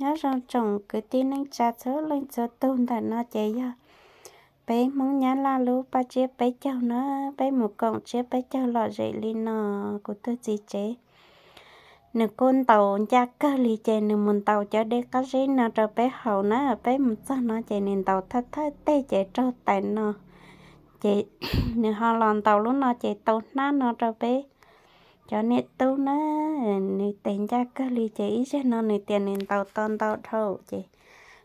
Nyob zoo tsoom kwv tij neej tsa txhua leej txhua tug, ntawm no ces yog peb Hmoob Nyab Laj lub paj tsiab peb caug na, peb mus koom tsiab peb caug lom zem li no. Kuv tus txiv tsev nws kuj ntaus ncaj kawg li ces nws mus ntaus cov dej qab zib no rau peb haus na. Peb mus txog no ces nws ntaus thawj thawj teg ces raug tais no, ces nws ho los ntaus lub no ces tau hnab no rau peb cov niam tub na. Nws tes ncaj kawg li ces ib zaug no nws tias nws ntaus tau ntau dhau ces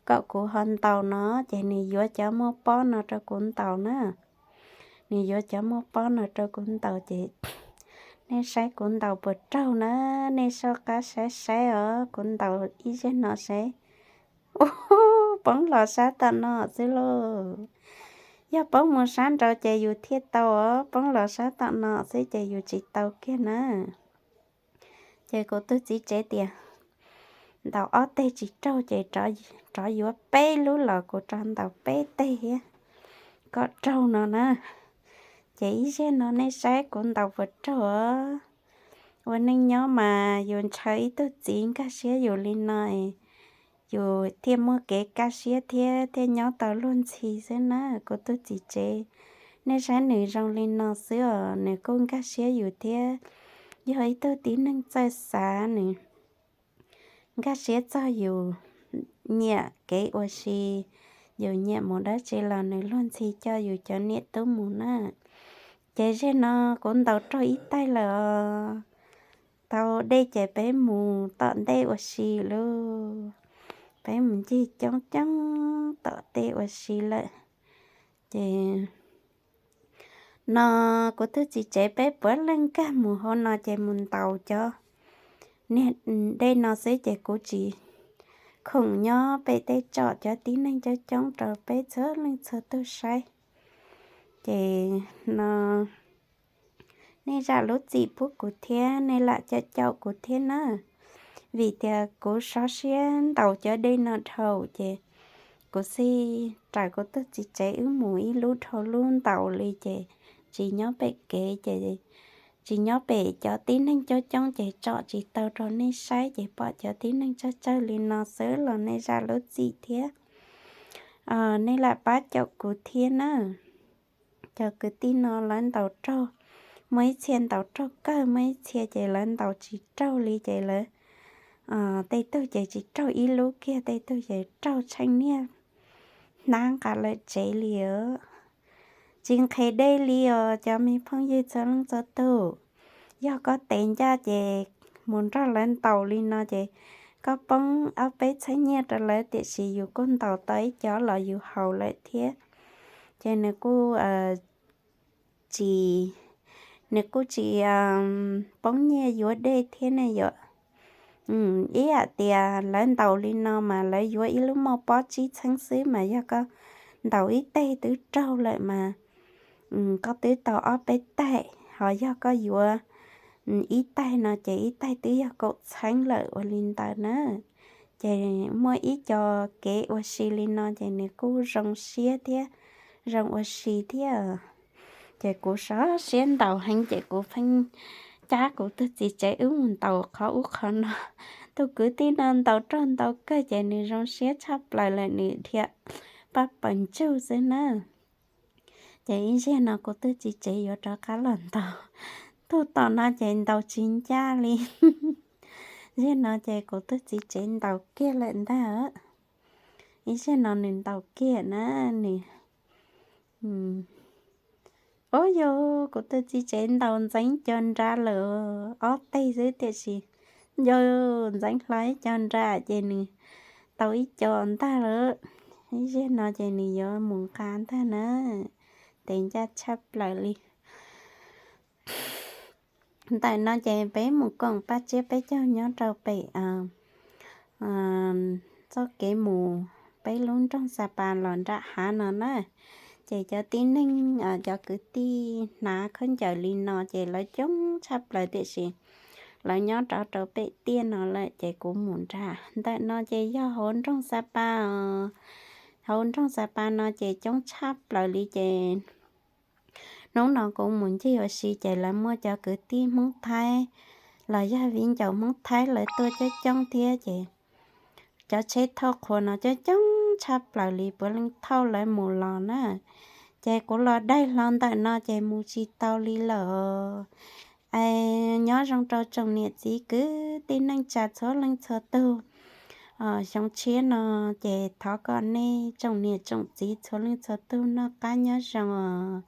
kom kuv ho ntaus no, ces nws yuav cov muaj pob no rau kuv ntaus na. Nws yuav cov muaj pob no rau kuv ntaus ces nej saib kuv ntaus puas raug na, nej soj qab saib saib os, kuv ntaus ib zaug no saib. Ub, poob los sab tom no xwb lauj. Yog poob mus sab nraud ces yus thiaj tau os, poob los sab tom no xwb ces yus tsis tau kiag na. Ces kuv tus txiv tsev tias ntaus ob teg tsis raug ces rov yuav peb lub los kuv rov ntaus peb teg thiab kom raug no na. Ces ib zaug no nej saib kuv ntaus puas raug os. Ua neej nyob mas yus ntshaw ib tug txiv nkag siab yus li no, yus thiaj muaj kev kaj siab thiab thiaj nyob tau luag ntxhi xwb na. Kuv tus txiv tsev, nej saib nws zoo li no xwb os, nws kuj nkag siab yus thiab yog ib tug tib neeg txawj xav, nws nkag siab txog yus nyiam kev ua si, yus nyiam mus dab tsi los nws luag ntxhi coj yus cov niam tub mus na. Ces zaum no kuv ntaus raug ib taig lawm os. Tau dej ces peb mus tom ntej ua si lauj. Peb mus ncig coob coob tom tej ua si lawm. Ces no kuv tus txiv tsev peb puav leej nkag mus hauv no ces mus ntaus cov niag dej no xwb ces kuv tsis khoom nyob pem tej tsom cov tib neeg coob coob rau peb txhua leej txhua tug saib. Ces no nej zam lub txim pub kuv thiab nej lam caum caum kuv thiab na. Vim tias kuv sov siab ntaus cov dej no dhau ces kuv xij raws kuv tus txiv tsev wb mus ib lub dhau lub ntaus li ces tsis nyob pem kev ces tsis nyob pem cov tib neeg coob coob ces tsom tsis tau rau nej saib ces pom cov tib neeg tsawg tsawg li no xwb los nej zam lub txim thiab nej lam pab caum kuv thiab na. Cov kwv tij no lawv ntaus raug, muaj ib txhia ntaus raug kawg, muaj ib txhia ces lawv ntaus tsis raug li ces lawv tej tug ces tsis raug ib lub kiag, tej tug ces raug tsheej niag hnab nqa lawm tsev li os. Tsis nqhis dej li os cov me phooj ywg txhua leej txhua tug. Yog koj tes ncaj ces mus nrog lawv ntaus li no ces koj poob ob peb txheeb nyiaj rau lawv tiam sis yus kuj ntaus tau ib co los yus haus lawm thiab. Ces nws kuj tsis, nws kuj tsis poob nyiaj yuav dej thiab ne yom. Ib yam tias lawv ntaus li no mas lawv yuav ib lub moj pob tsib txheeb xwb mas yog koj ntaus ib teg twb raug lawm mas koj twb tau ob peb taig, ho yog koj yuav ib taig no ces ib taig twb yog kaum txheeb lawm ua li ntawd na. Ces muaj ib co kev ua si li no ces nws kuj zoo siab thiab zoo ua si thiab. Ces kuv sov siab ntaus heev ces kuv pheej cab kuv tus txiv tsev wb mus ntaus qhov ub qhov no. Tus kwv tij no ntaus raug ntau kawg ces nws zoo siab tshaj plaws lawm, nws dhia paj paws ntsug xwb na. Ces ib zaug no kuv tus txiv tsev yuav rov qab los ntaus, tus tom no ces ntaus tsis ncaj li. Zaum no ces kuv tus txiv tsev ntaus kiag lawm ntag. Ib zaug no nws ntaus kiag na, nws, ub yog kuv tus txiv tsev ntaus ntxeev co nra lawm, ob teg xwb tiam sis yog ntxeev hlo ib co nra ces nws tau ib co ntag lawm. Ib zaug no ces nws yuav mus nqa ntag na, tes ncaj tshaj plaws li. Ntawm no ces peb mus koom paj tsiab peb caug nyob rau pem txoj kev mus peb lub nroog Xa Pas los nram hav no na. Ces cov tib neeg, cov kwv tij hnav khaub ncaws li no ces lawv coob tshaj plaws tiam sis lawv nyob rov rau pem tiaj no lawm ces kuv mus nram. Ntawm no ces yog hauv nroog Xa Pas os. Hauv nroog Xa Pas no ces coob tshaj plaws li ces hnub no kuv mus ncig ua si ces lawv muaj cov kwv tij Hmoob Thaib los yog viv ncaus Hmoob Thaib lawv tuaj coob coob thiab ces cov tsheb thauj qhua no coob coob tshaj plaws li puav leej thauj lawv mus los na. Ces kuv los daig hlo ntawm no ces mus tsis tau li lawm. Nyob zoo rau tsoom niam txiv kwv tij neej tsa txhua leej txhua tug. Xyoo tshiab no ces thov kom nej tsoom niam tsoom txiv txhua leej txhua tug noj qab nyob zoo os.